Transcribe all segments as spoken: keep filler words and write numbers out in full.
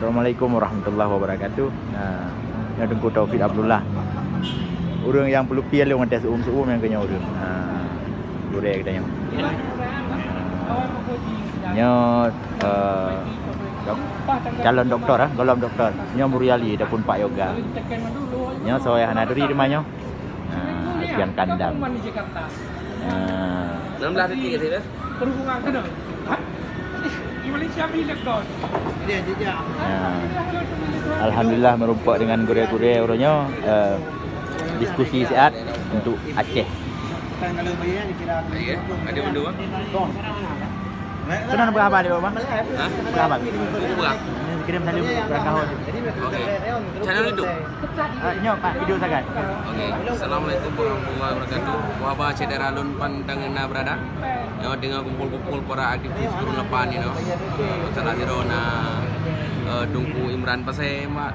Assalamualaikum warahmatullahi wabarakatuh. Nah, nyoe Teungku Taufik Abdullah. Ureueng nyang peulupie lôn ngon teuh seuuem-seuuem nyang keunyoe ureueng. Nah, gurèe geutanyoe. Nyoe, eh, dok-, calon doktor, eh, golom doktor. Nyoe Muryali ataupun Pak Yoga. Nyoe soe hana turi teuma nyoe. Nah, Alfian Kandang. Nah. Enam belas detik ya, Sis? Nah. Alhamdulillah, meureumpok dengan gurèe-gurèe uroe nyoe, eh, diskusi siat untuk Aceh. Iya, ada benda, Bang? Keunan beuhaba di bawah. Hah? Beuhaba. Buku, Bang? Kirim salam ureueng Kahot. Oke. Channel itu? Ah, nyoe, Pak, video sagai. Oke. Assalamualaikum warahmatullahi wabarakatuh. Wahaba syedara lôn pan dan na berada. Nyoe teungoh kumpul-kumpul para aktivis turun lepan ni, no. Salah sidroe na, eh, Teungku Imran Pasé, Mat.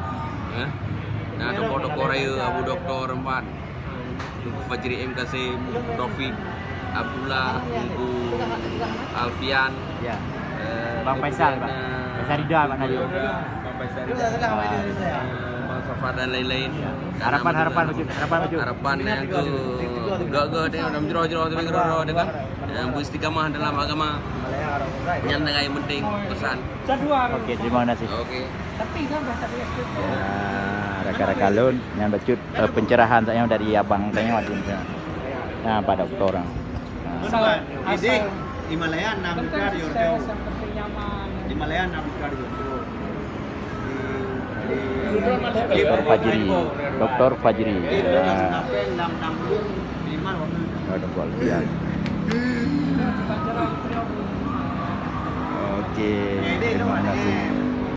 Eh? Na tokoh-tokoh raya, Abu Doktor, Mat. Teungku Fajri M Kasim, Taufik Abdullah, Teungku Alfian, ya. Eh, Bang Faisal, Bang. Faisal Ridha, Bang Najib. Bang Faisal Ridha, Bang Safar dan lain-lain. Ya. Harapan, harapan bacut, harapan bacut. Harapan nyang keu gak-gak tengok dalam jroh-jroh tapi keudroe-droe kan. Yang beristiqamah dalam agama. Nyan nyang penting pesan. Oke, terima kasih. Oke. Ya, rakan-rakan lôn, nyan bacut, eh, pencerahan saja dari abang tanya waktu itu. Nah, pada doktor. Nah. Betul. Di Malaya enam juta di Yorto. Di Malaya enam juta di Yorto. Di, di, di Doktor Fajri. Doktor Fajri. Di Yorto enam enam puluh lima waktu itu. Oh, doktor, ya. Oke.